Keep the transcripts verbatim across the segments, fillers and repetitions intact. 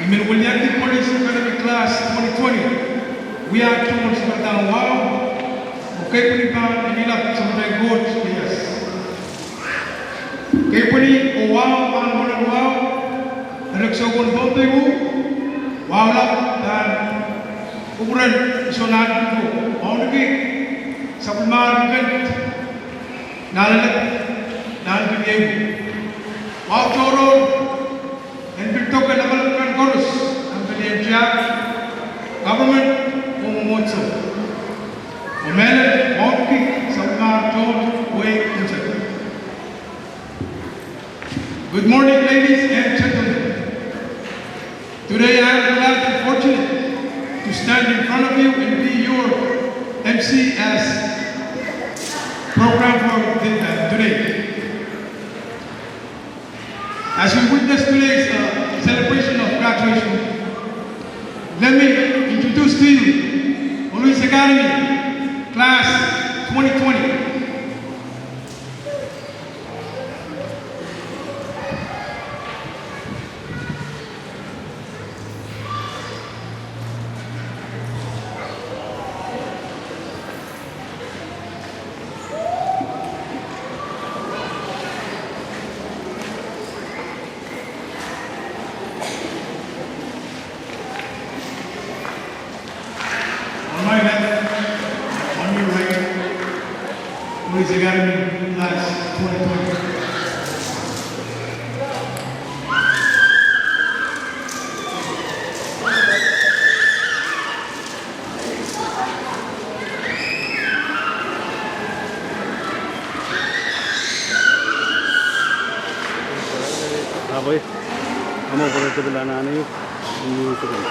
I men weliakihdi pwolis academic class twenty twenty. Wia tohn sapwellimatail wahu, oh keipweni pahn en ilap sapwellimatail Koht, yes. Keipweni oh wahu pahn mwoalen wahu, eri sohte pahn Pohnpei, wahu lap pahn kupwuren soangen ko, wauneki sapwellimatail kent, nan lelek, nan kiniei. Wahu tohrohr en pil doke lamalam kan koaros, nan pil en tiahk, government, oh mwomwohdiso. Oh mehlel, wauneki sapwellimatail tohn wehi unsek. Good morning, ladies and gentlemen. Today I am glad and fortunate to stand in front of you and be your M C as program for the, uh, today. As we witness today's, uh, celebration of graduation, let me introduce to you Police Academy Class twenty twenty. On my left, on your right, Police Academy Class twenty twenty. Ahpw, amwo pwurodo pil anahne, ni sekon.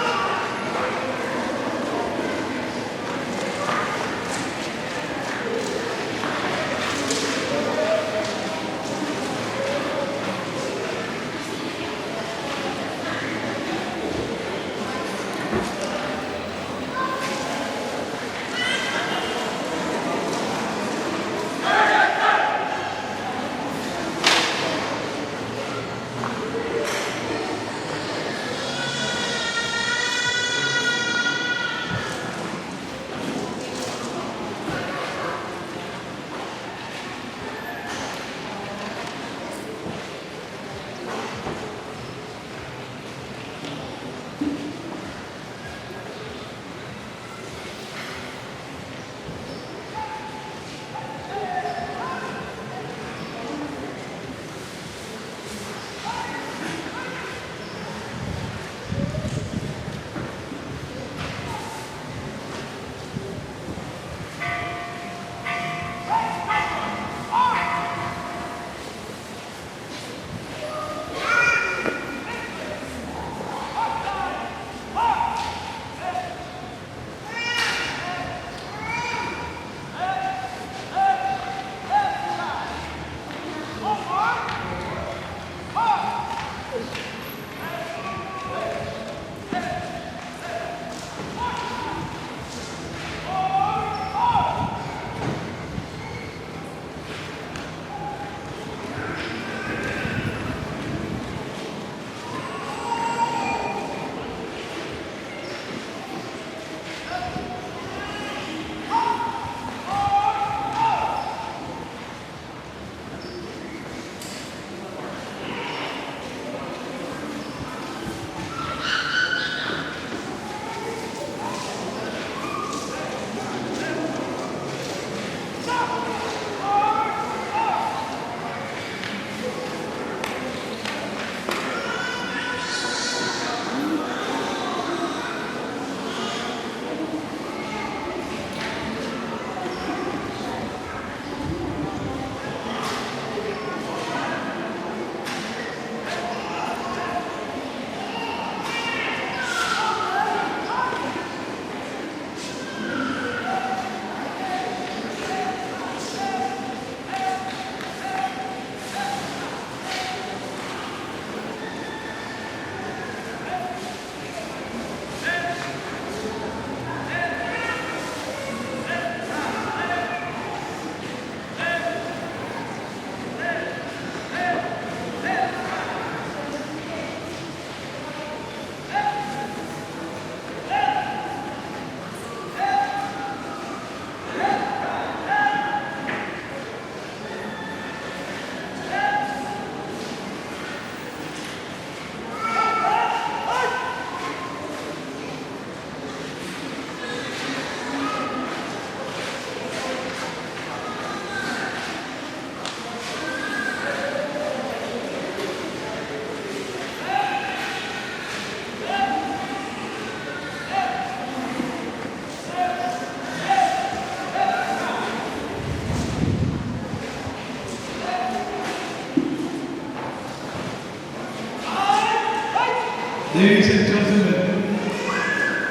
Ladies and gentlemen,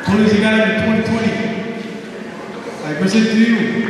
Police Academy twenty twenty, I present to you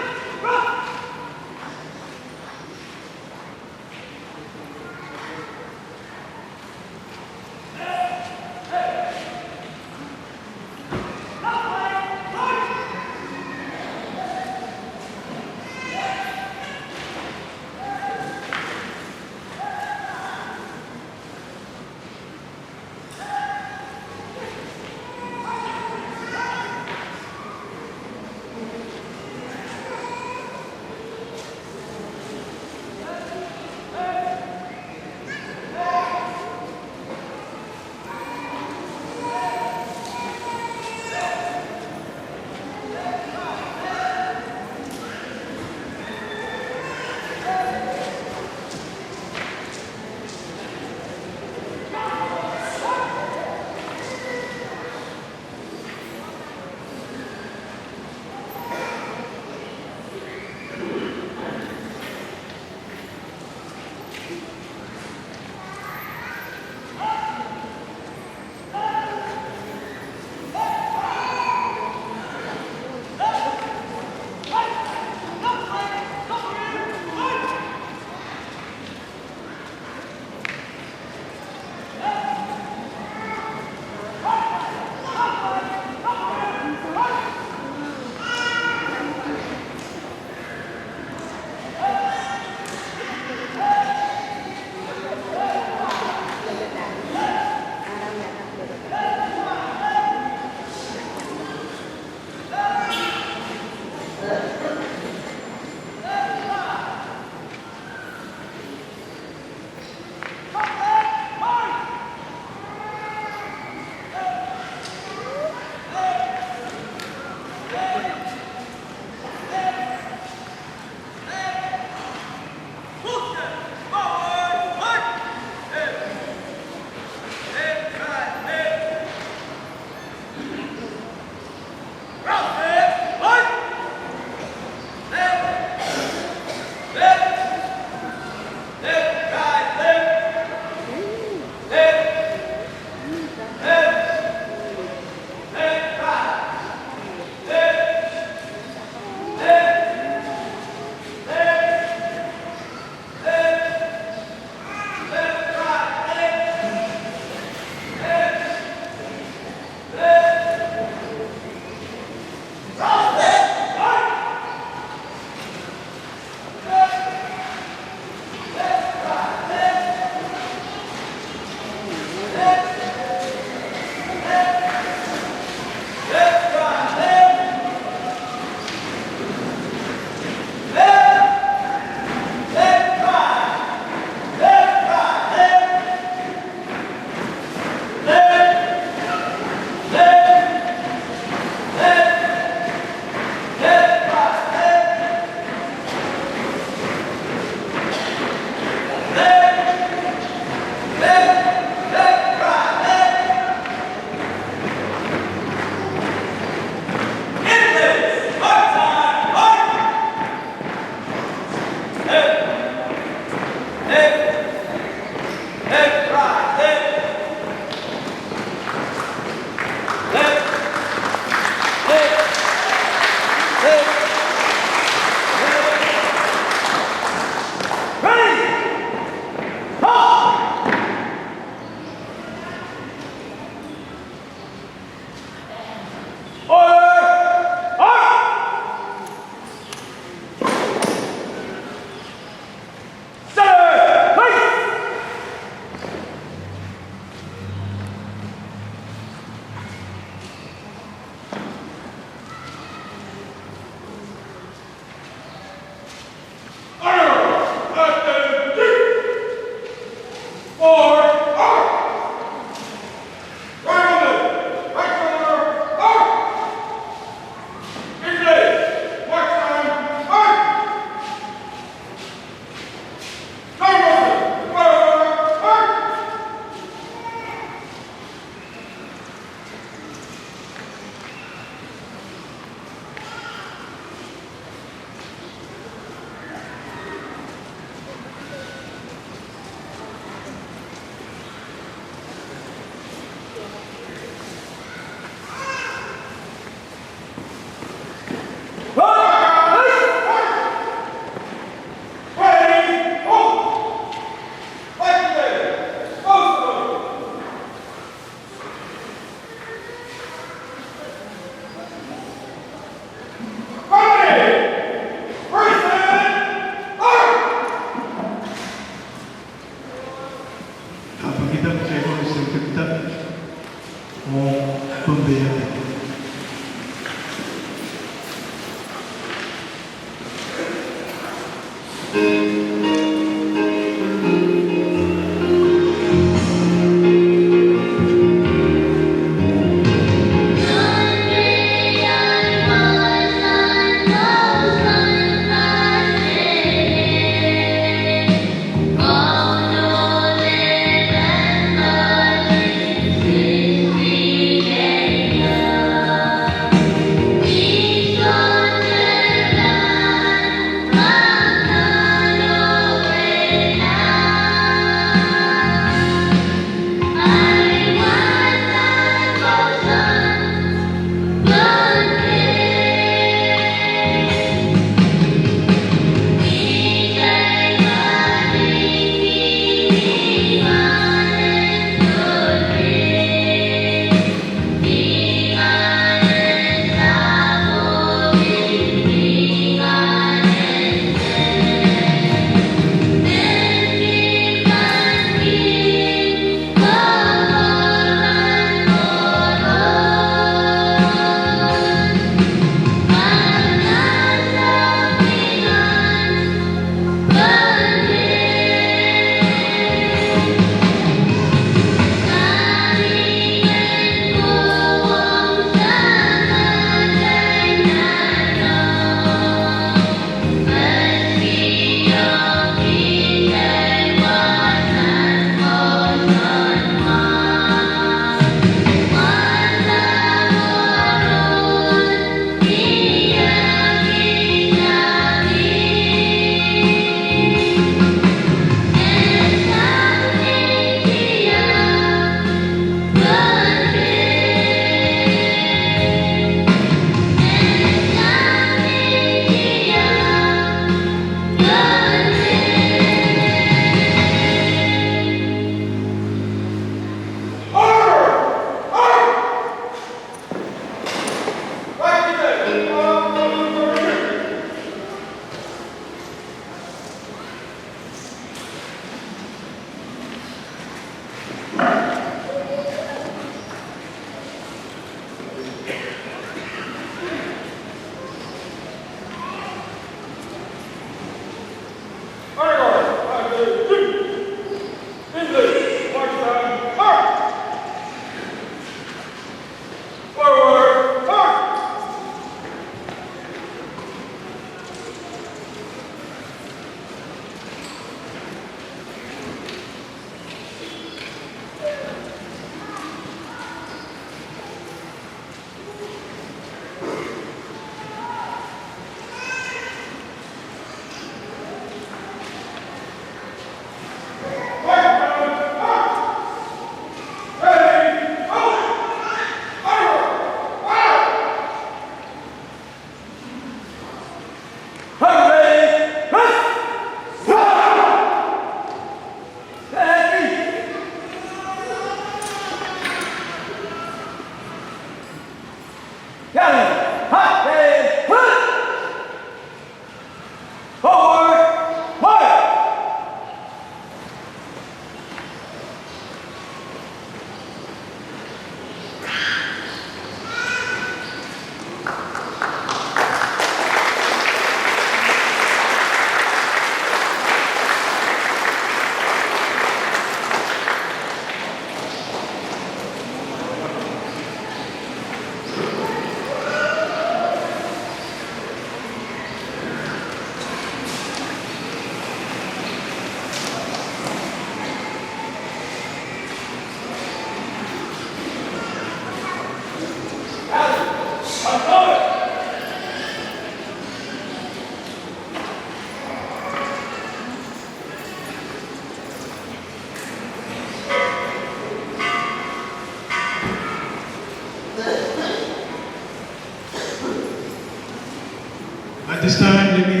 At this time, let me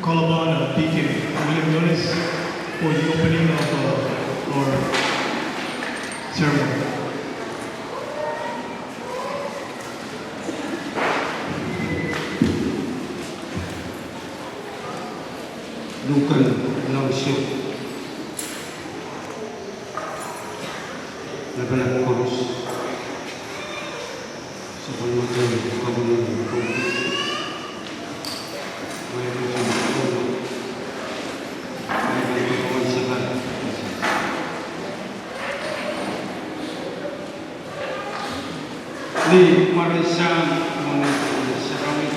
call upon uh, Deacon William Nunes for the opening of uh, our ceremony. Luhken Laudsou, lapalap koaros. Ni mwaren Sahm, mwaren Sarawi.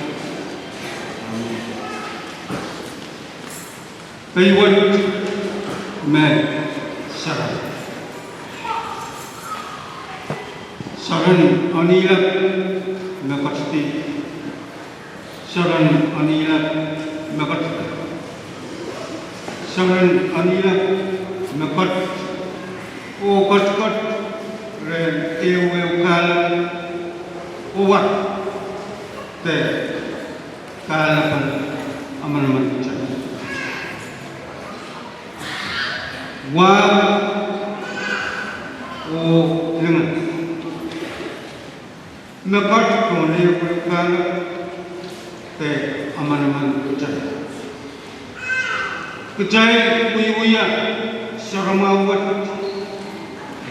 Pei wet me Sarawi. Seren Anihlap me ketiket. Seren Anihlap me ketiket. Seren Anihlap me ketiket. Oh ketiket rehn ehuehu kahlap. Oh wahda. Kahlap en amanaman kitail. Wahda oh lingan. Me ketiket rehn ehuehu kahlap de amanaman kitail. Kitail wiewia saramwahu wet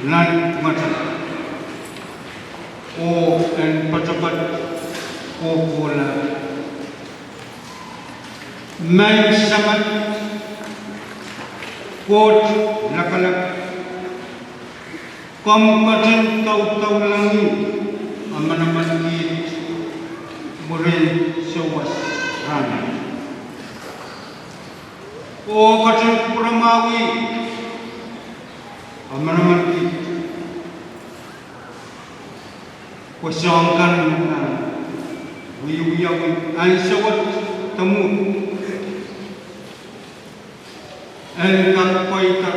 nan matail. Oh en poatopoat kohkohla. Maing Samat, Koht Lapalap, komw ketin daudaulangih amanaman kiht mwurin souwas rahnwet. Oh ketin kupwuramwahwih amanaman kiht. Pwe soahng kan me wiewia wet ansou wet de mwuhr. En kak pweida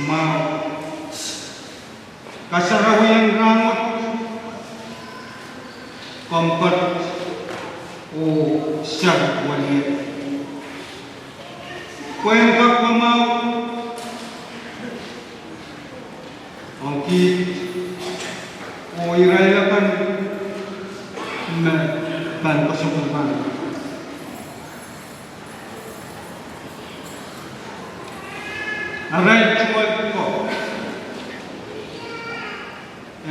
mwahu. Kasarawi en rahnwet, komw ketiket oh sar welier. Pwe en kak pwe mwahu ong kiht oh irail akan me pahn koasokoasoia. Arail tungoal ko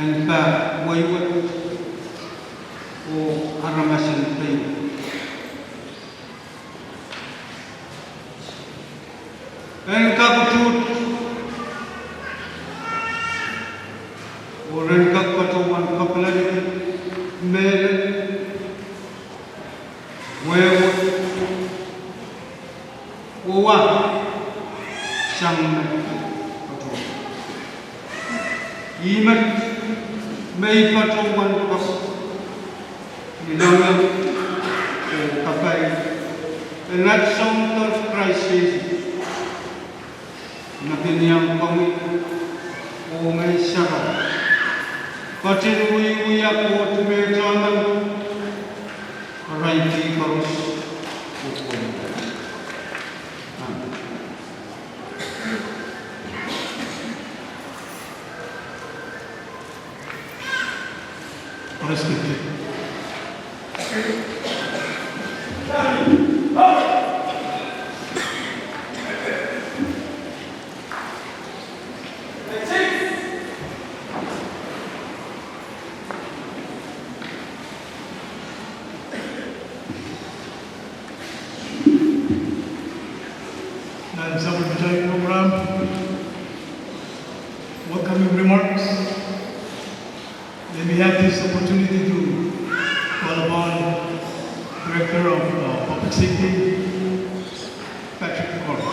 en pahn wehwehki oh aramas en pei. En kak utuht oh ren kak patohwan kapwaiada mehlel, wehwehki, oh wa sang me patohwan. Ih met me I patohwan kak ilangla oh kapai en at Soundor Krais Sises me kin iang komwi oh ngehi sarawi. Ketin wiewia Koht me Taman, arail pih koaros. Amen. Nan sapwellimatail program, welcoming remarks, let me have this opportunity to call upon Director of uh, Public Safety, Patrick Koro.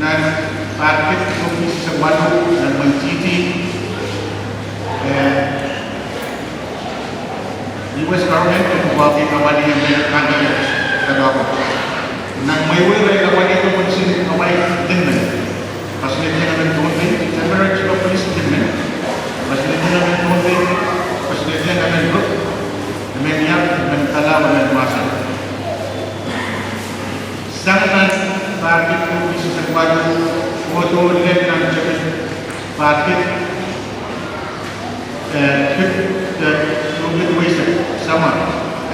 nan pahr kid rieisek waluh nan mwehin Tahiti, eh, U S government kin pwukoahki kawani en mehn Bangladesh doadoahk. Nan mwehi wet irail kawani ko pwe irail kawani limen. Pasiletik en emen Pohnpei, Denmark, Chief of Police limen. Pasiletik en emen Pohnpei, pasiletik en emen Ruk, emen Iap, emen Palau, emen Marshall. Sang nan pahr kid rieisek waluh, kohdo lel nan tepin pahr kid, eh, kid, eh, rieisek samwa.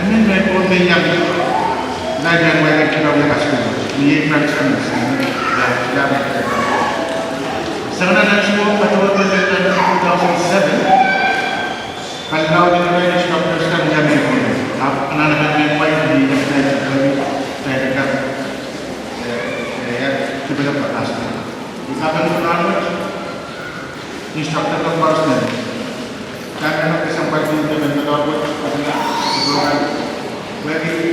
Emen me Pohnpei iang, irail iang wehwehki kawia kaskuhl. Ni ei Prime Minister, eh, iang. Sang nan ansou, kohdo lel nan two thousand seven, kalauding irail instructors kan iang me Pohnpei. Ahpw anahne kan me Pohnpei, ni iang irail, irail kan, eh, eh, develop capacity. Ni kaping pwukat, instructor kan koaros men. Dahme kesempwal di emen doadoahk wet, kaping pwukat. Wehwehki,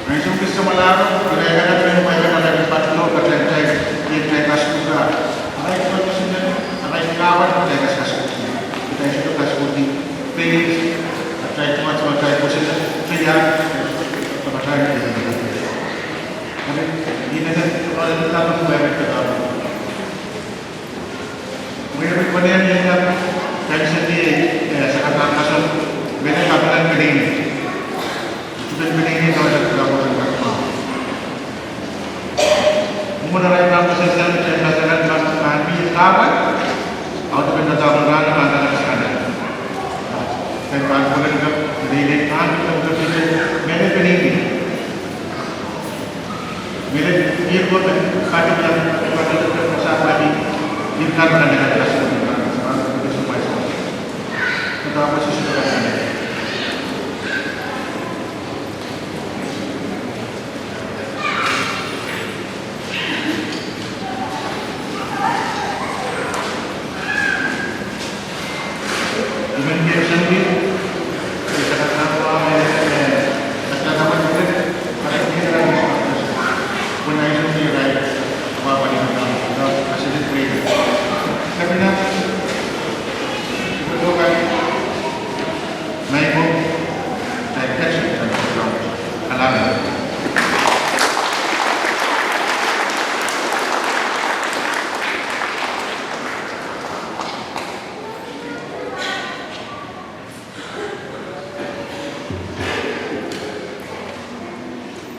ansou kis samwalahro, irail akan men wehwehki irail patrol, katail, katail, katail kaskuhl. Arail koaros men, arail kawan, katail kas kaskuhl. Katail sohte kaskuhl. Pei, katail tuwat, katail kosonned, pei ah, katail. Arail, ni menen, arail kaping wehwehki doadoahk. Wehwehki pwehn iang kan senti, eh, sakatail kaskuhl, menen kaping kan katail.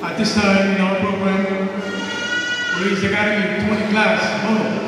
At this time in our program, Police Academy twenty class, Mono.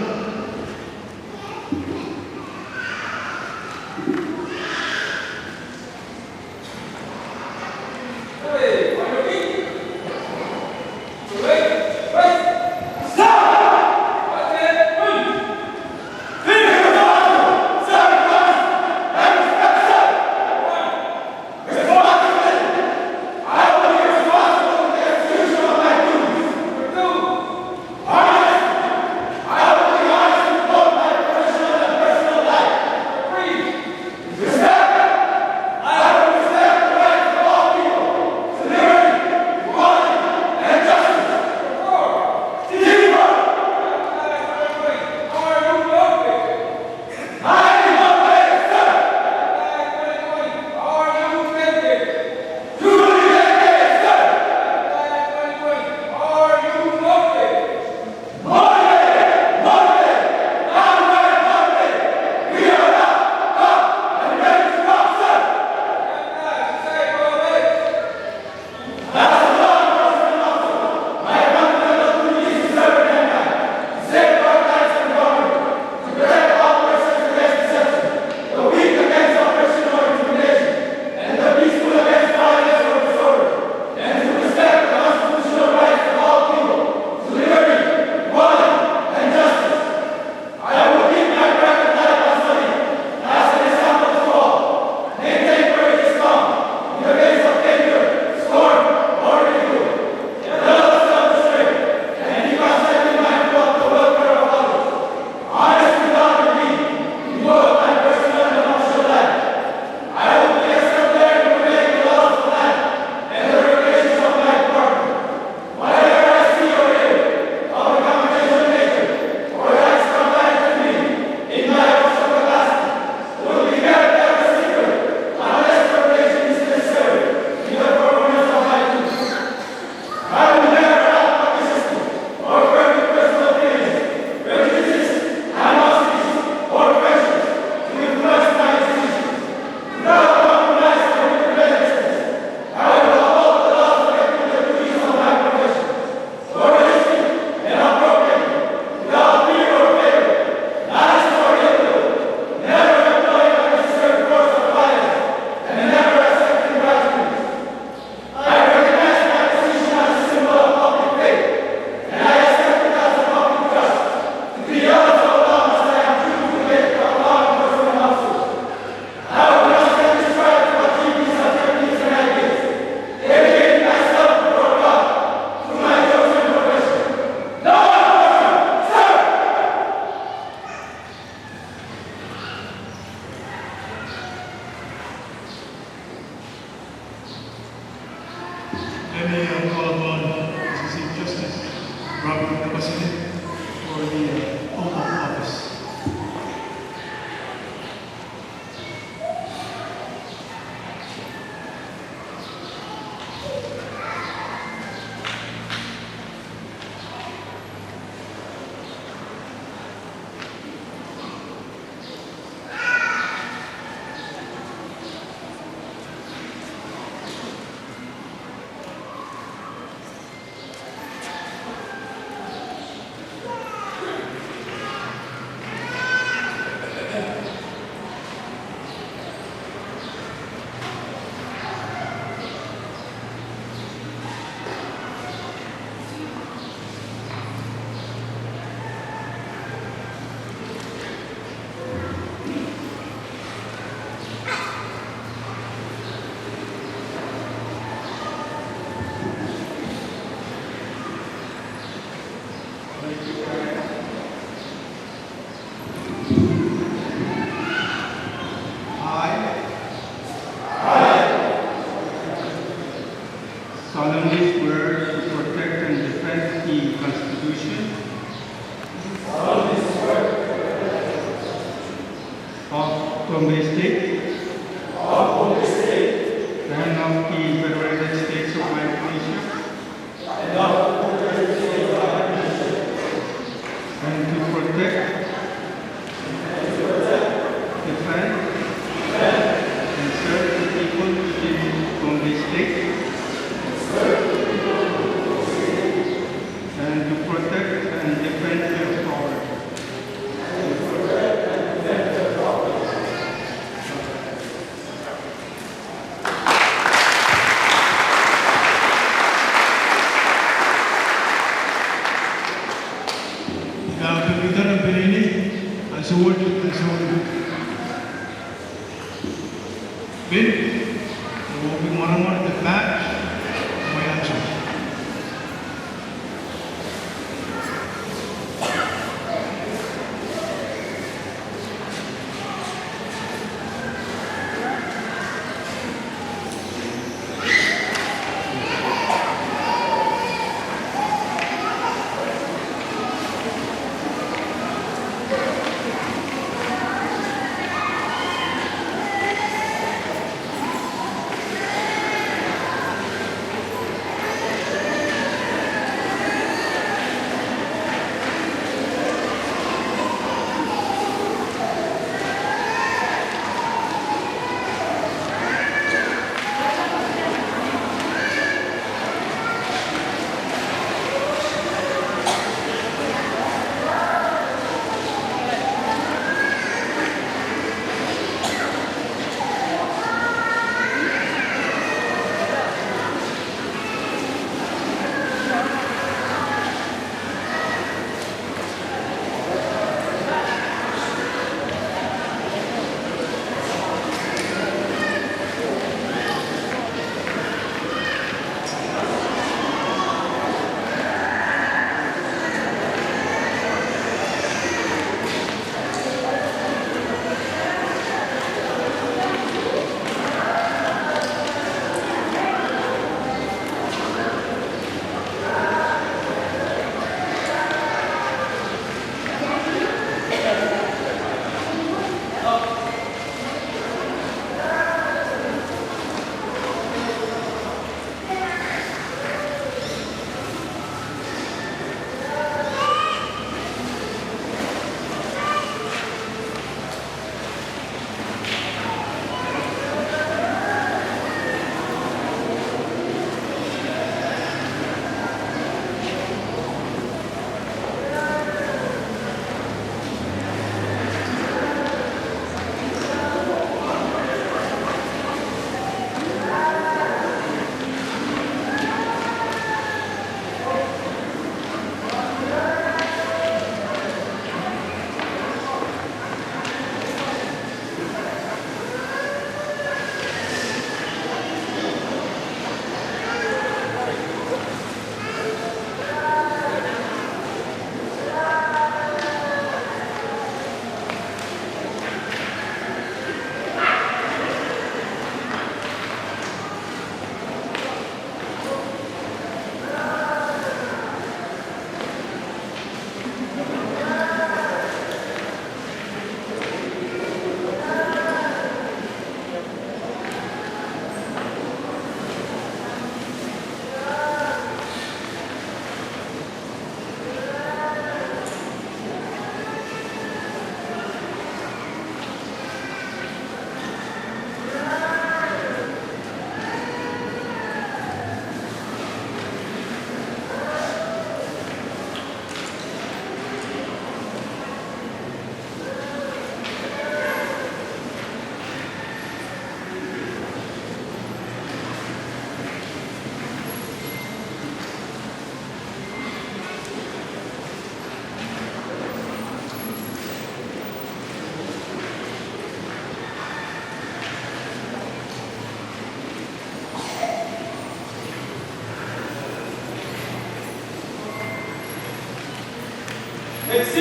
Let me, uh, call upon Mister Chief Justice Robert Napasile for the, uh, oath of office. I solemnly swear to protect and defend the Constitution of Pohnpei State and of the Federated States of Micronesia, and to protect, defend, and serve the people within Pohnpei State. At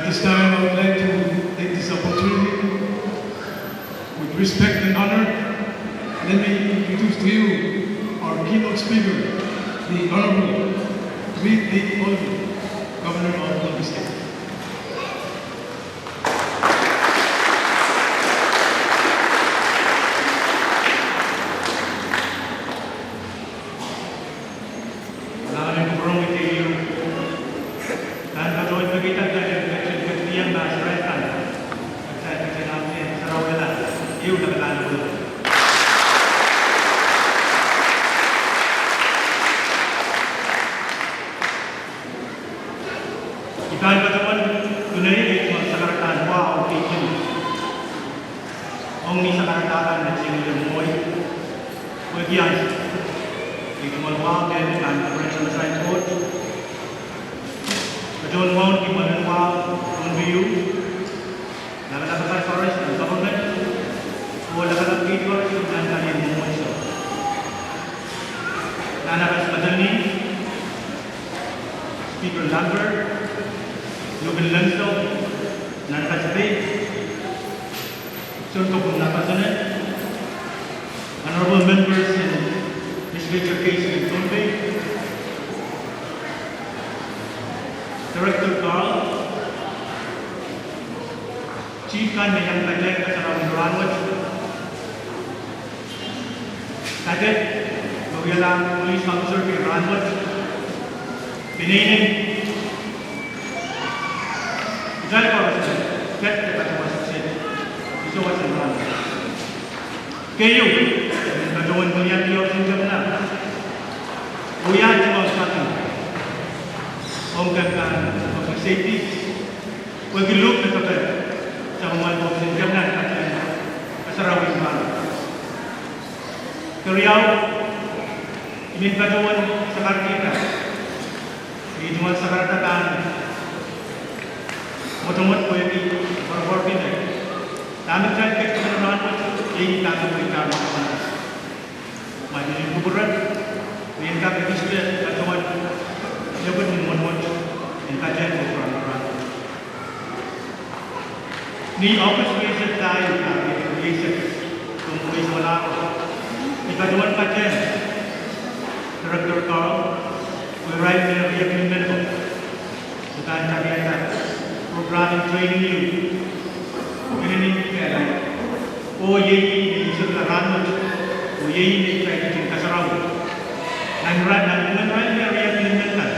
this time, I would like to take this opportunity, with respect and honor, let me introduce to you our keynote speaker, the Honorable Reed Olney, Governor of Pohnpei State. I pahn patohwan kunei ei tungoal sakarada en wahu kei kei ong ni sakarada kan me tengil mwohi. Pwehki ansou, ei tungoal wahu me I pahn kupwuren samasai Koht, patohwan wauneki mwoalen wahu Pohnpei, lapalap akan forest and government, oh lapalap kei forest nan palien mwomwohdiso. Nan akan Speaker Lambert, Luken Lensou, nan akan Speaker, Sir Tokun Napasanen, honorable members in legislature case in Pohnpei, Director Carl, chief kan me iang patehng kasarawi en rahnwet, kadet me wiahla police officer kei rahnwet, peneinei, kitail koaros, ket de patohwan sehse, iso wasa rahnwet. Keieu, I men patohwan pwiliandi Ohpis en Kepina, oh wia tungoal kaping ong kempen, ong safety, pwehki luhk me kepina, sapwellimomwi Ohpis en Kepina, kasarawi en rahnwet. Keriau, I men patohwan sakarkihda ei tungoal sakarada kan mwotomwot pwehki koapworopworki me dahme kitail ketin kupwuren rahnwet, iei dahme pwehki rahnwet. Ma I men kupwuren, I men kak ekiste patohwan lepin mwotomwot en patehng kupwuren rahnwet. Ni August rieisek pahieu, rieisek, ong weisek walahr, I patohwan patehng Director Carl, oh irail me riekid men ko, me pahn tapiada program en training ieu, training kehlail, oh iei me I sehse rahnwet, oh iei me I ketin kasarawi. Nan irail, nan irail me riekid men kan,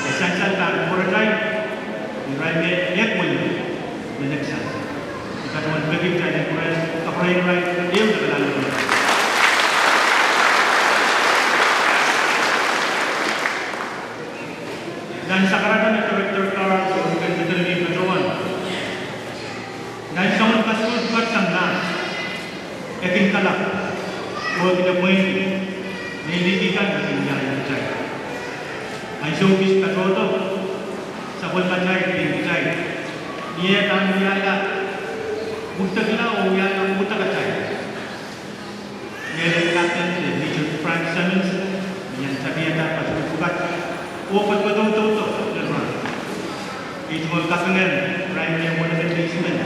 e sansal pahn kupwuratail, irail me iang wia me next time. I patohwan peki kitail en kupwuren, kupwuren irail, ehu de kalahngan. Nan sakarada me Director Carl oh Luken Lensou patohwan, nan soangen kasukuhl pwukat sang mahs, e kin kalap, oh e kin appoint, me I liki kan me kin wiahiong kitail. Ansou kis katohdo, sapwellimatail, pein kitail, ni eh pahn wiahla, wudekla oh wiahla wudekatail. Mehlel Captain Major Frank Semmens, me iang tapiada kasukuhl pwukat, oh patohdo, patohdo, patohdo. Ei tungoal kaping en irail me wia police men,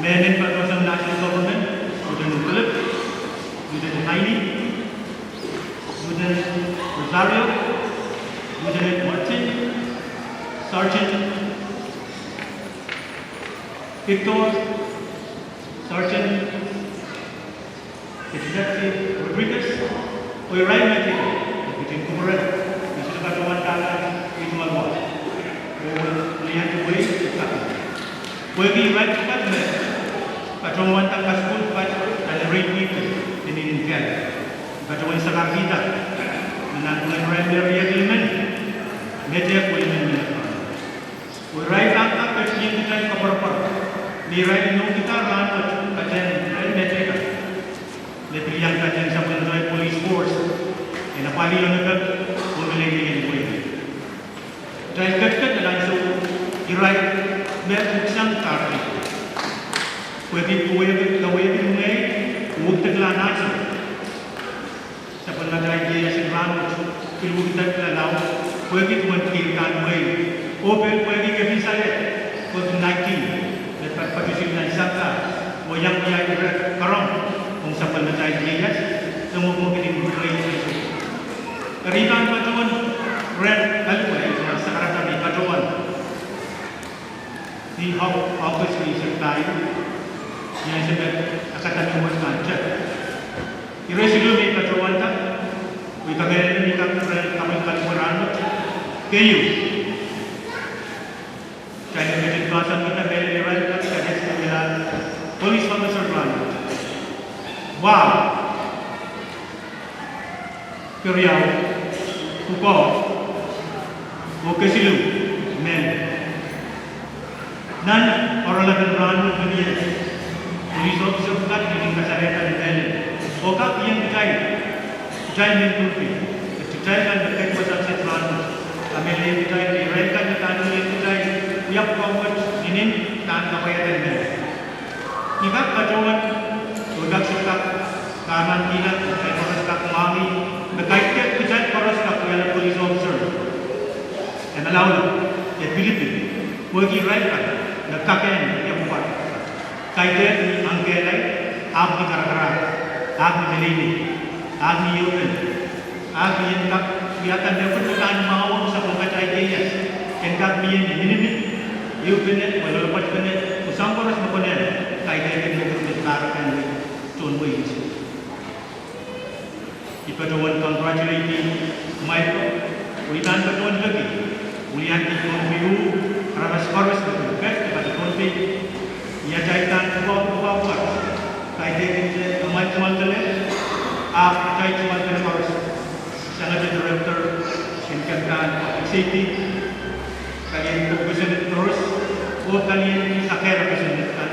me men patohsang national government, Lieutenant Philip, Lieutenant Heine, Lieutenant Rosario, Lieutenant Martin, Sergeant Victor, Sergeant Detective Rodriguez, oh irail me ketin kupwuren, me sohte patohwan dahla ei tungoal wahu. Oh liandi wei, pwehki irail pwukat me patohwanda kasukuhl pwukat nan reid wihk en inenen kehl, patohwan sakarkihda me nanpwungen irail me riekid men, mehteikan men men. Oh irail pahn kak ketikihong kitail koapworopwor me irail inoukihda rahnwet, patehng irail mehteikan, me pil iang patehng sapwellimatail police force en apwalih onopek oh meleilei en pweida. Kitail ketiket nan ansou Irail me pwuhk sang kahrehda pwehki kawehwe, kawehwe mwehi, uhk de kilang nahte. Sapwellimatail ieias en rahnwet pil uhk ida kilang lao, pwehki duwen kiht kan mwehi, oh pil pwehki kepin salehd, COVID nineteen, me patopato sang nan sampah, oh iang wia ire karom ong sapwellimatail ieias, e mwomwohdi irail. Eri I pahn patohwan rehn Kaliwei, ma sakarada me I patohwan ni hau, August ni sirkai, ni ansou me akademi wet kan tep. Ire siluh me I patohwanda, oh I kamehlele me I kak rehn Kaliwei rahnwet. Keieu, kitail me ketin pahn sang kita mehlel irail kak cadets me wiahla police officer rahnwet. Wow. Keriau, pwukoa, oh kesiluh, men. Nan oaralap en rahnwet menier, police officer pwukat kin kasalehda ni mehlel. Oh kak iang kitail, kitail mehn Pohnpei, kitail kan me ketin wasa sang rahnwet, kamehlele kitail, irail kan me pahn iang kitail, wia pwukoa wet, ni nin, pahn kapwaiada ni mehlel. I kak patohwan, oh I kak sohte kak kahrepen kihla, kitail koaros kak mwahngih, me kaidehk kitail koaros kak wiahla police officer. E malaulau, e pilipil, pwehki irail kan me kak en, e pwukat. Kaidehk ni ahmw kehlail, ahpw ni karakarak, ahpw ni meleimei, ahpw ni ehupene. Ahpw I en kak wiahda mepwukat me pahn mwahu ong sapwellimatail ieias, en kak mie ni minimit, ehupene, oh loalopwoatpene, oh soahng koaros me konehng, kaidehkin mepwukat me pahn kak en wia tohn wehi. I patohwan congratulate-i Michael, oh I pahn patohwan peki, wiliandi Pohnpei, aramas koaros me pahn peki, patohwan peki, ni atail pahn pwukoa, pwukoa, pwukoa. Kaidehkin te amwail tungoal kelehpw, ahpw atail tungoal kelehpw koaros. Sangete director en kemp kan, public safety, palien kosonned koaros, oh palien sakehla kosonned kan,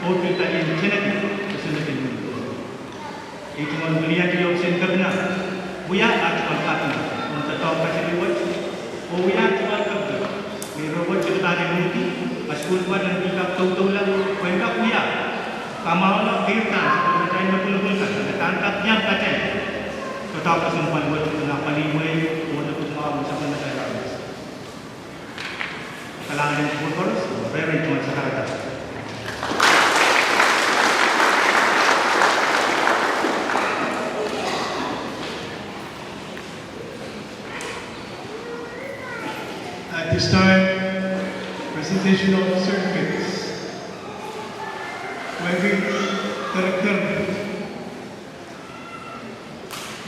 oh pil palien teneki kosonned en mihmi. Ei tungoal wiliandi ohpis en kepina, wia ah tungoal kaping, ong doadoahk kasalehiong wet, oh wia ah tungoal kepina, me ire wet sohte pahn ese, a sukuhl pahn en kak doudoula, pwehn kak wia, kamwahula, keirda, sapwellimatail me pwulopwul kan, me pahn kak iang patehng doadoahk kesempwal wet, en apwalih mwehi, oh en pwukoa, oh sapwellimatail aramas. Kalahngan en sukuhl koaros, rehn tungoal sakarada. At this time, presentation of certificates. Where we, director,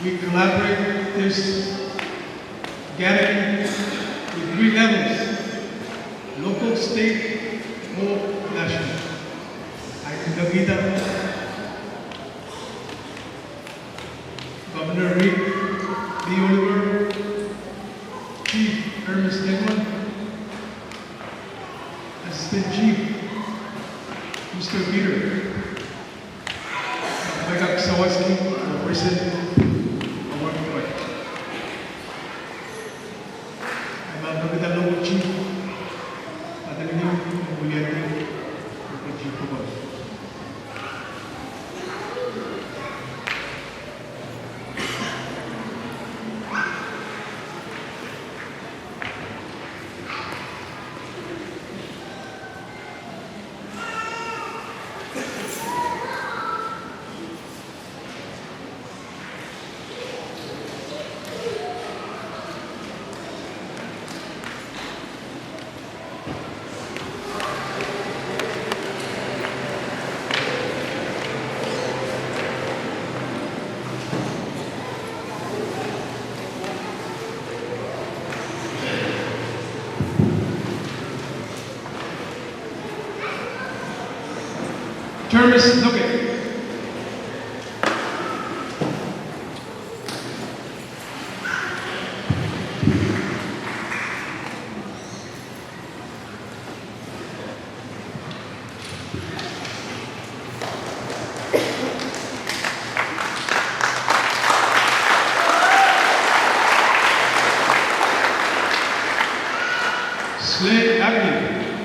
we collaborate this gathering with three levels, local, state, or national. I can convene them. Governor Reed B. Oliver, Chief Ernest Edward, Assistant Chief Mister Peter, Michael Sawaski, President of Working Rights. Ahpw me kitail local chief, atail local chief, local chief. Termis Nokek. Slay Agnew.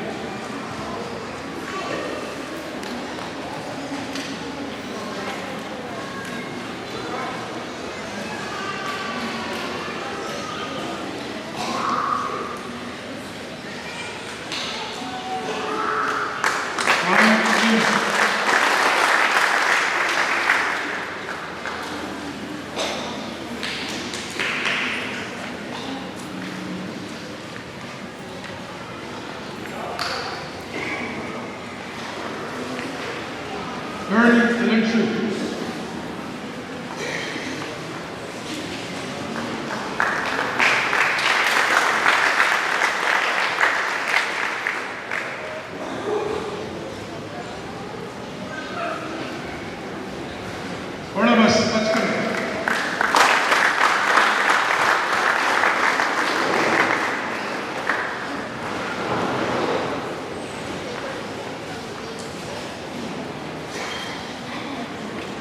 Barnabas Achkar.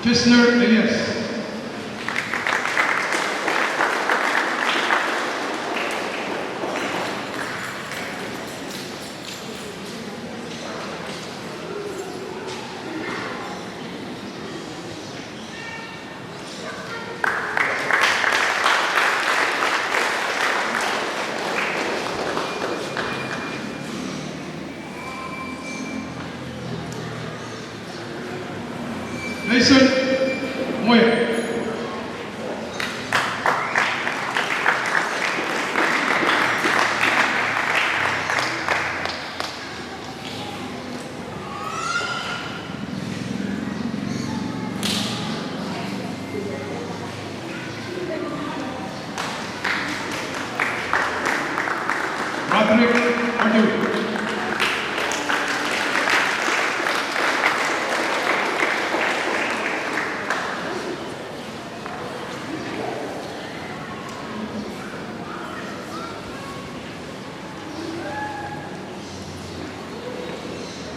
Kisner Elias. Mason Moya. Roderick Adu.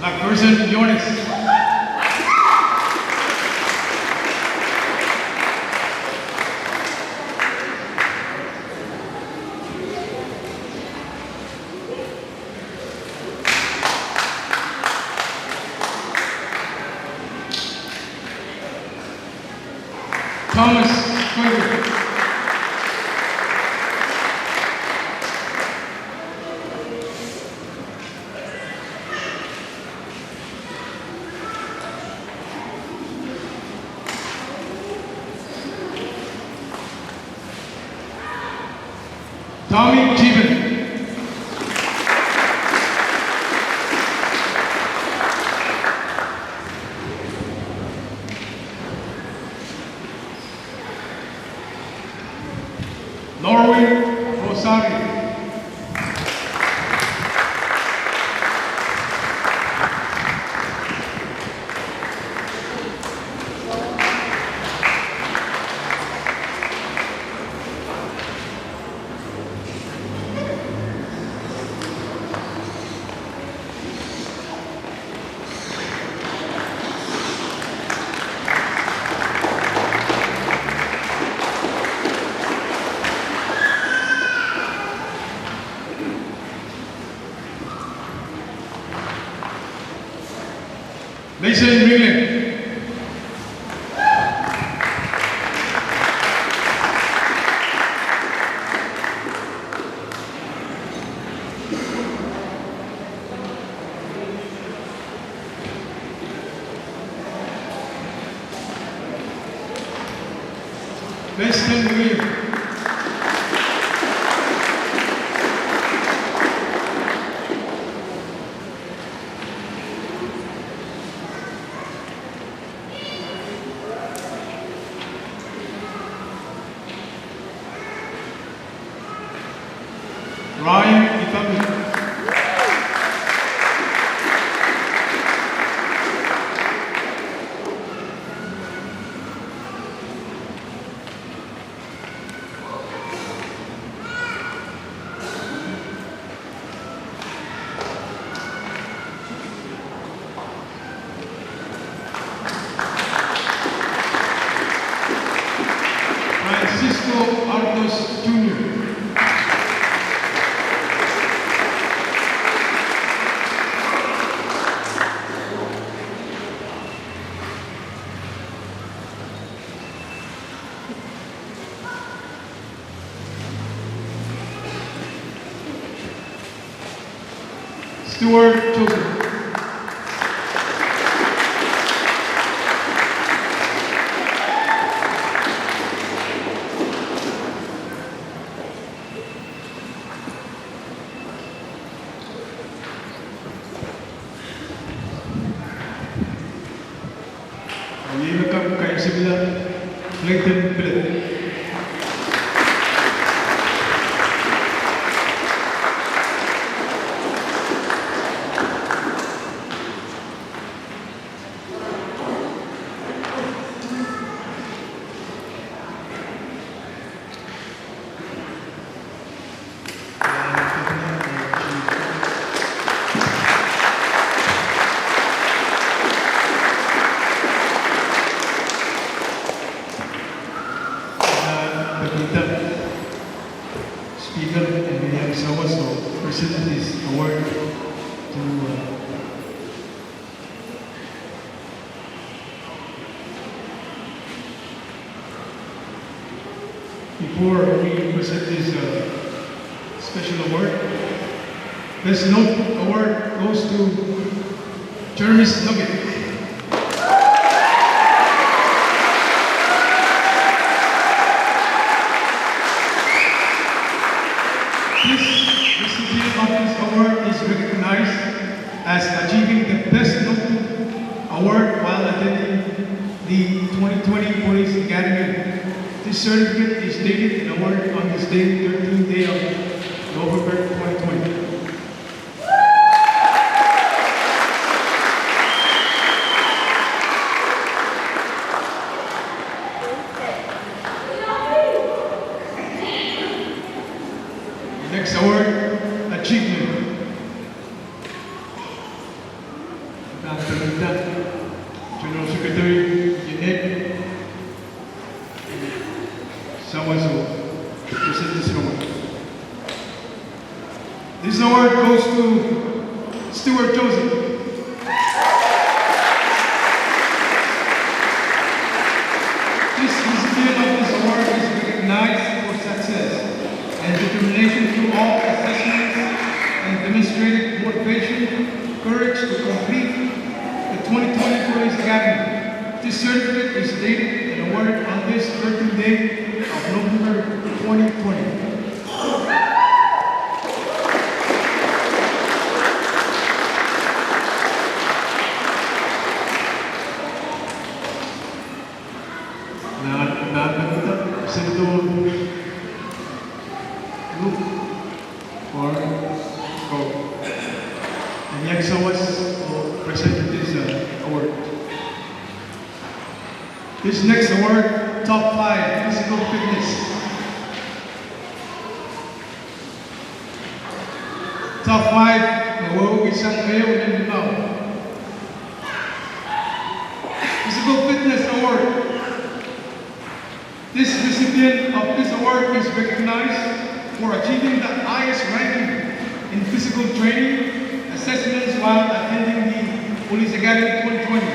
Macpherson Johannes. Thomas Koivu. Tommy Stephen. Norwin Rosario. Mason Ringe. Mason Ringe. Ryan Itami. Francisco Arcos Junior. Stuart Joseph. Similar, Clayton Philip. Speaker, and we have someone to present this award to, uh, Before we present this, uh, special award, this note award goes to Jermis Nugget. This recipient of this award is recognized as achieving the Best Note Award while attending the twenty twenty Police Academy. This certificate is dated and awarded on this day, thirteenth day of November twenty twenty. Next award, achievement. Doctor Linda, General Secretary, Jeanette, Sawazo, present this award. This award goes to Stuart Joseph. This recipient of this award is recognized for success and determination through all assessments and demonstrated motivation, courage to complete the twenty twenty Police Academy. This certificate is dated and awarded on this thirteenth day of November twenty twenty. Nan, nan, nan, Senator Luke Warren Coe. And next I was to present this, uh, award. This next award, top five, physical fitness. Top five, me wehwehki sang ehu nin limau. Physical Fitness Award. This recipient of this award is recognized for achieving the highest ranking in physical training assessments while attending the Police Academy twenty twenty.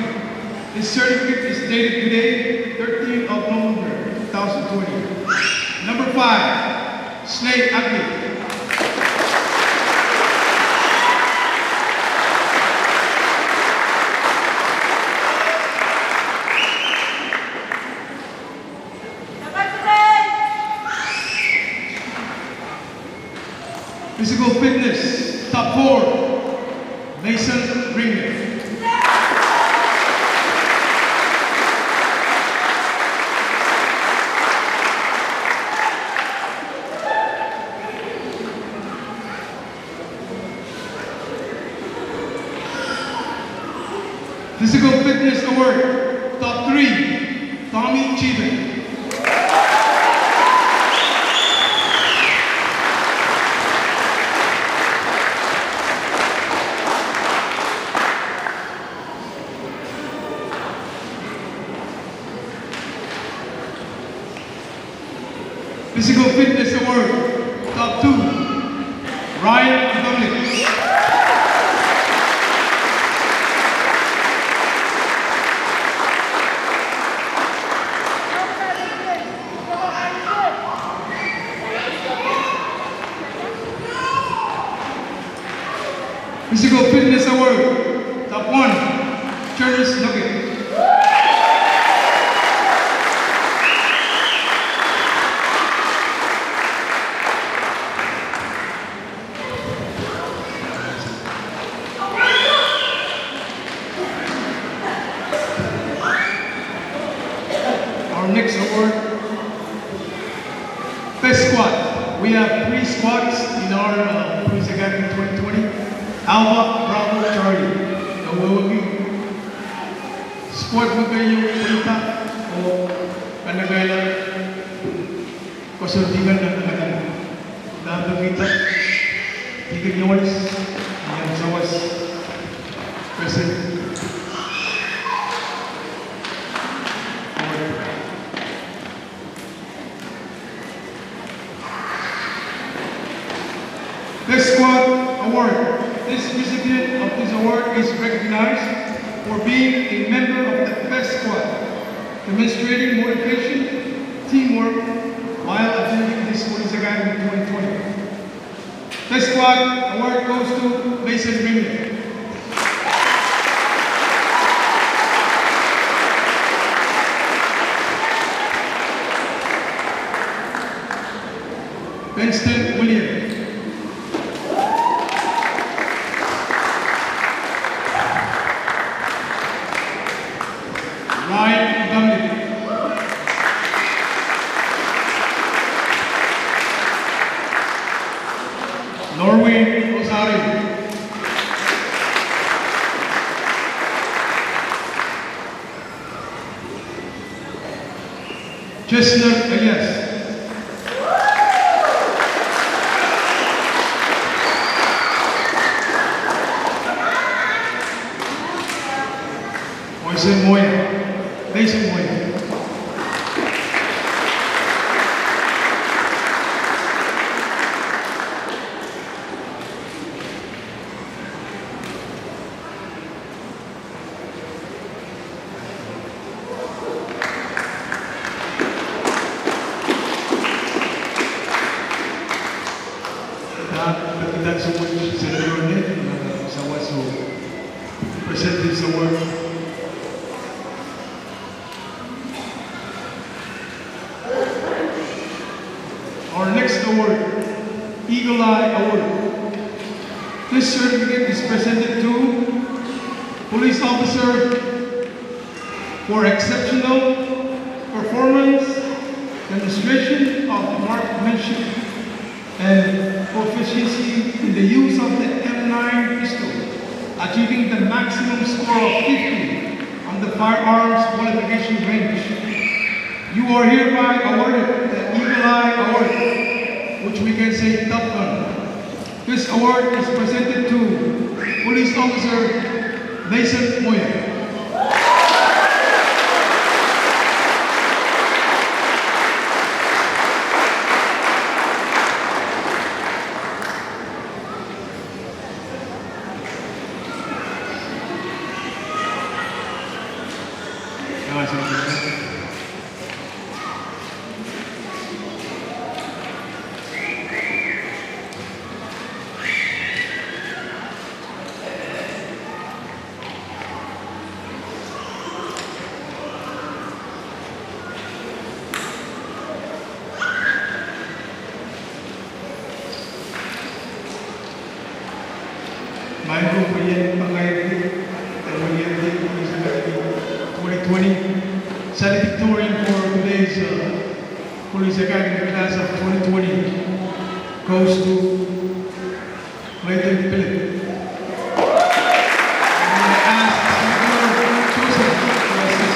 This certificate is dated today, thirteenth of November, two thousand twenty. Number five, Slay Ugly. Physical fitness, top four, Mason Ringer. Physical Fitness Award, top three, Tommy Cheatham. Physical Fitness Award, top two, Ryan Dominic. Physical Fitness Award, top one, Charles Nugget. Squad. We have three squads in our, uh, Police Academy twenty twenty. Alpha, Bravo, Charlie. Eweweki squad me keieu, Peter, oh, kanekehla. Koasoandi kan nan akan. Nan pekihda, Deacon Jones, Ian Soas, President. Best Squad Award. This recipient of this award is recognized for being a member of the best squad, demonstrating motivation, teamwork, while attending this Police Academy twenty twenty. Best Squad Award goes to Mason Ringe. Benston William. Ryan Dominic. Norwin Rosario. Chestnut Elias. Moisen Moya. Moisen Moya. Dah, kita semua senior ni, sawas oh present this award. Our next award, Eagle Eye Award. This certificate is presented to police officer for exceptional performance, demonstration of marksmanship, and proficiency in the use of the M nine pistol, achieving the maximum score of fifty on the firearms qualification range. You are hereby awarded the Eagle Eye Award, which we can say Top Gun. This award is presented to Police Officer Mason Moya. Maing ko, pwehn pakairki, eh, pwehn pakairki, twenty twenty. Salutatorian for today's, uh, Police Academy class of twenty twenty goes to Clayton Philip. And I ask Senator Joseph to assist.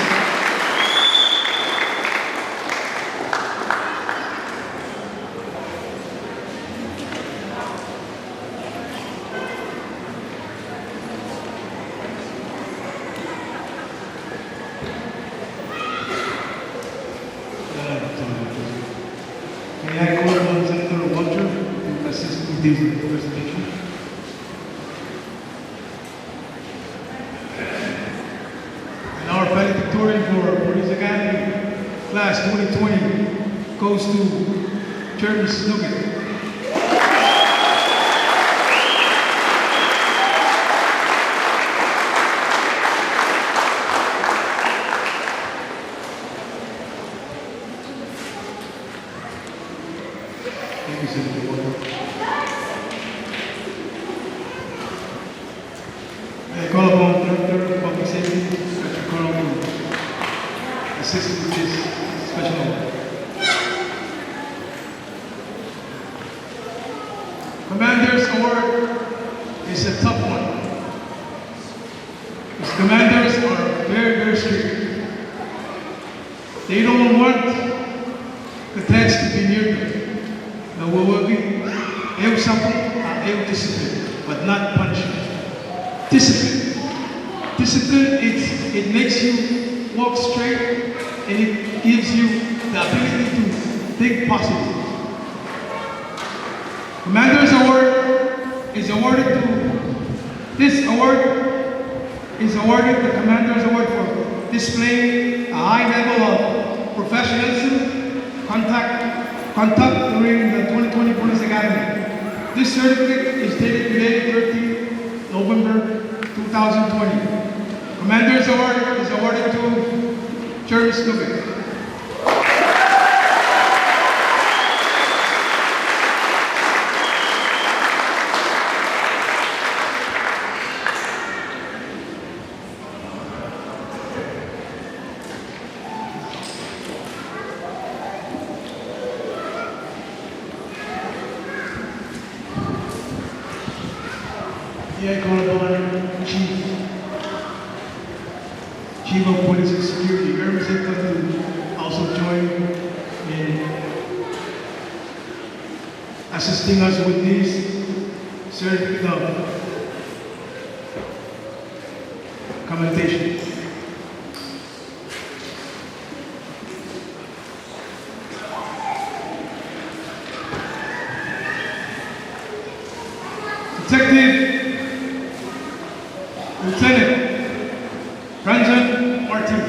May I call upon Senator Walter to assist with this presentation? And our valedictorian for Police Academy class twenty twenty goes to Jeremy Snookit. Thank you, Senator Walker. May I call upon Director of Public Safety, Patrick Connell, to assist with this special award. Commander's award is a tough one. Commanders are very, very strict. They don't want cadets to be near them. Now we're working, ehu sapwung, uh, ehu discipline, but not punishment. Discipline. Discipline, it, it makes you walk straight, and it gives you the ability to think positive. Commander's Award is awarded to, this award is awarded the Commander's Award for displaying a high level of professionalism, conduct, conduct during the twenty twenty Police Academy. This certificate is dated today, thirteenth November two thousand twenty. Commander's Award is awarded to Jeremy Snoopy. Ia, I call upon Chief, Chief of Police and Security, Ermesen, to also join in assisting us with this certificate of commendation. Detective Lieutenant Brandon Martin.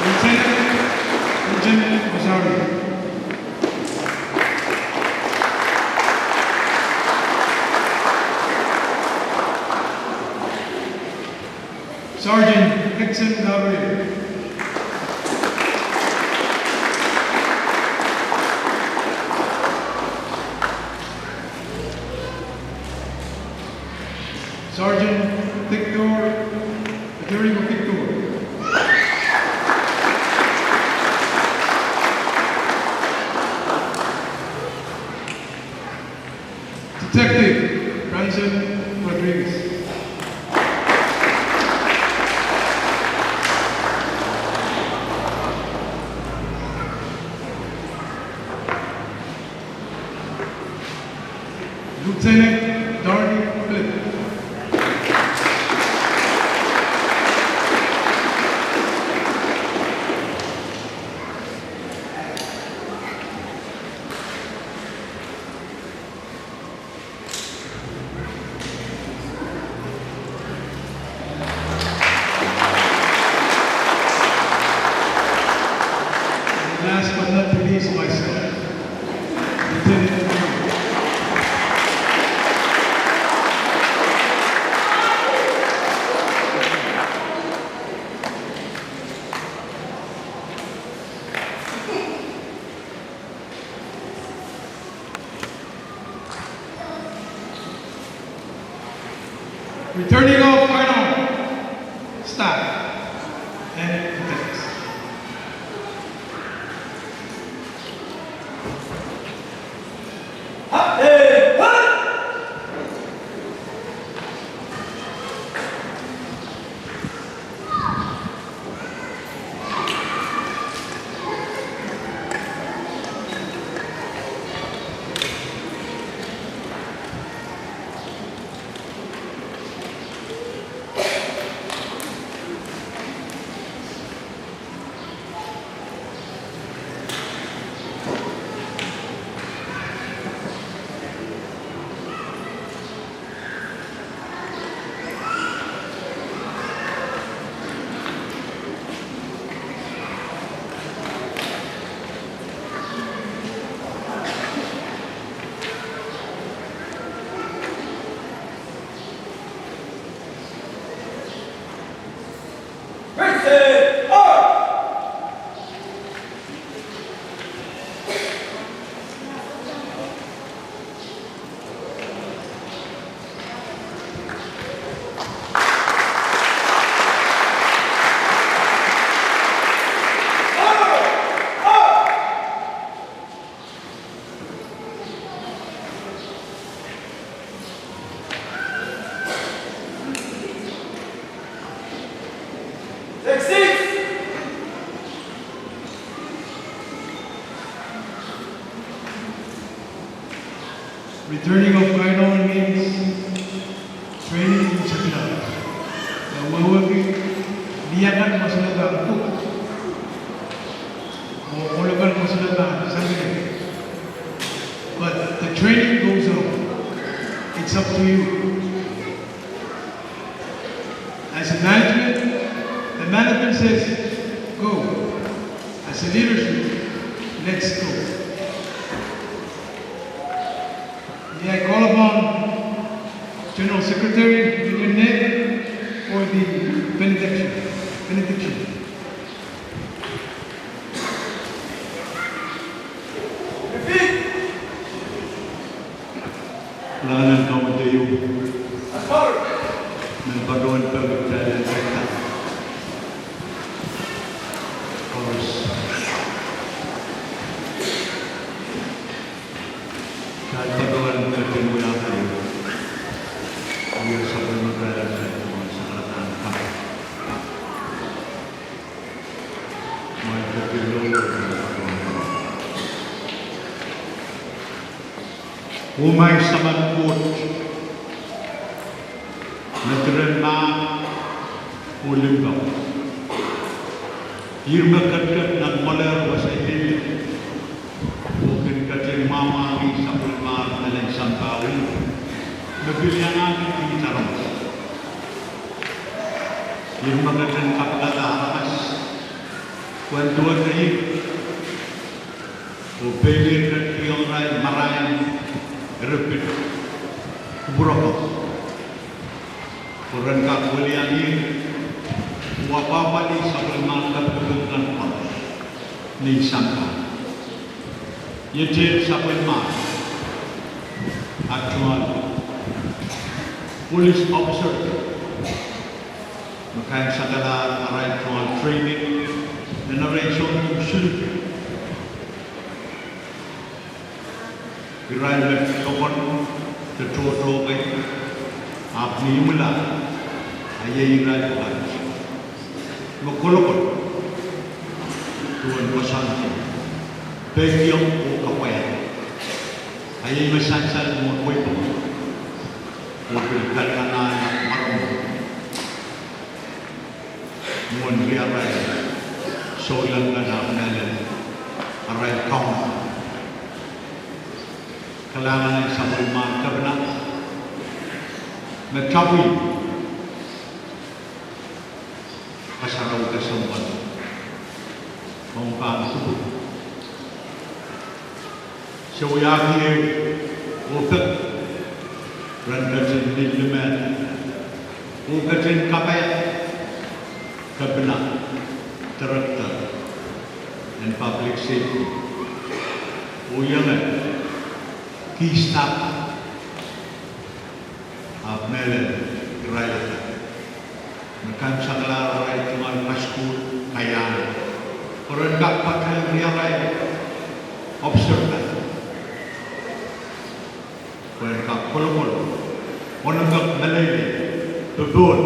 Lieutenant Benjamin Rosario. Sergeant Nixon Gabriel. Sergeant Victor, Victor. Detective Branson Rodriguez. Lieutenant Darnie Philip. And last but not the least, myself. Lieutenant. Returning of final staff and cadets. The training of Kainor means training in September. The work, the akan masina ka cook. Or, or local masina ka something. But the training goes on. It's up to you. As a management, the management says, "Go." As a leadership, let's go. May I call upon General Secretary William Ned for the benediction. Benediction. Lalaud en Kauno ieu me patohwan peki kitail en kak koaros. Kitail patohwan ketin wiahda ie sapwellimatail, kitail patohwan sarawi kan. Oh maing Samat Koht, me diren mahk oh limpoak, ih me ketiket nan mwoahl wasa ieu, oh kin ketin mwamwahngih sapwellimahr mehn sampah wet, me pil iangahki kiht aramas. Ih me ketin kapikada aramas pwehn duwehte ih, oh peilir ketikihong irail marain, eripit, kupwurokot, pwe ren kak welian ih, oh apwahpwalih sapwellimomwi kapikapik kan pwon ni sampah. Iet sapwellimomwi, at tungoal police officer, me kaimwisekala arail tungoal training, nan arail sounpwong siluh. Irail me lokon de tohto kei, ahpw ni imwila, a iei irail pwukat me kolokol duwen koasoandi, peikiong oh kapwaiada. A iei me sansal mwohn wehi pwukat, oh pil kalinganail mwaromwi mwohn riarail souleng kan ahpw mehlel arail kaun. Kalahngan en sapwellimomwi Kepina, me tapwin kasarawi kesempwal ong pahn kupwur. Se wiahki ehu oh pek ren ketin lillimen oh ketin kapaiada Kepina, Director en Public Safety, oh ienge kihsang ahpw mehlel irail akan me kaimwisekala arail tungoal kasukuhl kaiahn, pwe ren kak patehng riarail officer kan pwehn kak kolokol, onopek, meleilei, popohl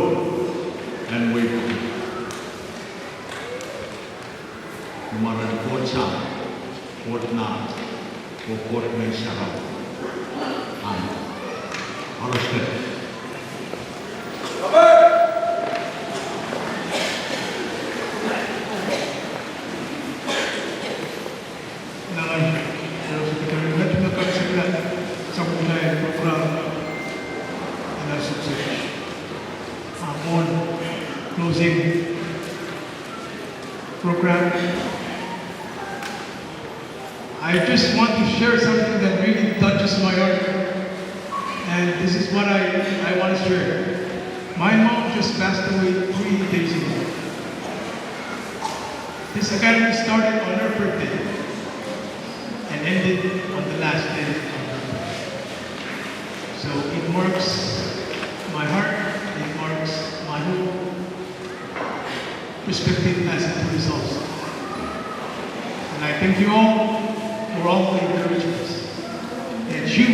en wehi pwukat. Ni mwaren Koht Sahm, Koht Nah, oh Koht Ngehn Sarawi. Amen. Koaros ketin. Nan, eh, Secretary, met me kaimwisekala sapwellime program, and as it's a, uh, on closing program. I just want to share something that really touches my heart. And this is what I, I want to share. My mom just passed away three days ago. This academy started on her birthday and ended on the last day of her birthday. So it marks my heart, it marks my whole perspective as a police officer. And I thank you all for all the encouragements that you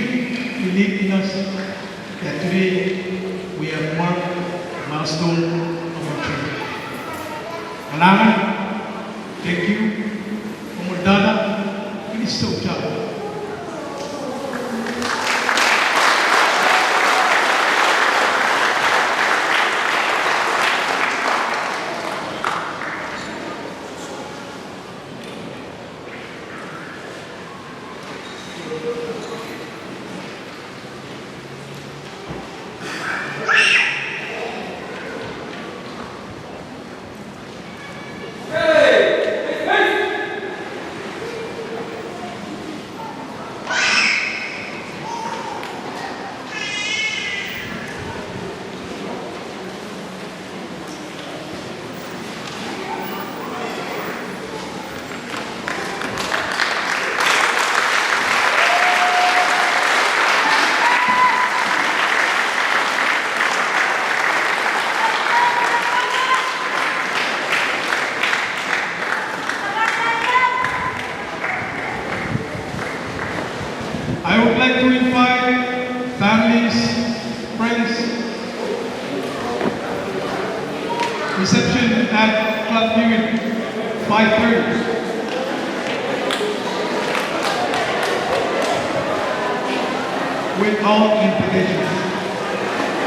believe in us, that today we have marked a milestone of our journey. Kalahngan, thank you. Omwdahda, finish the job. I would like to invite families, friends, reception at twelve minutes, five thirty, with all invitations.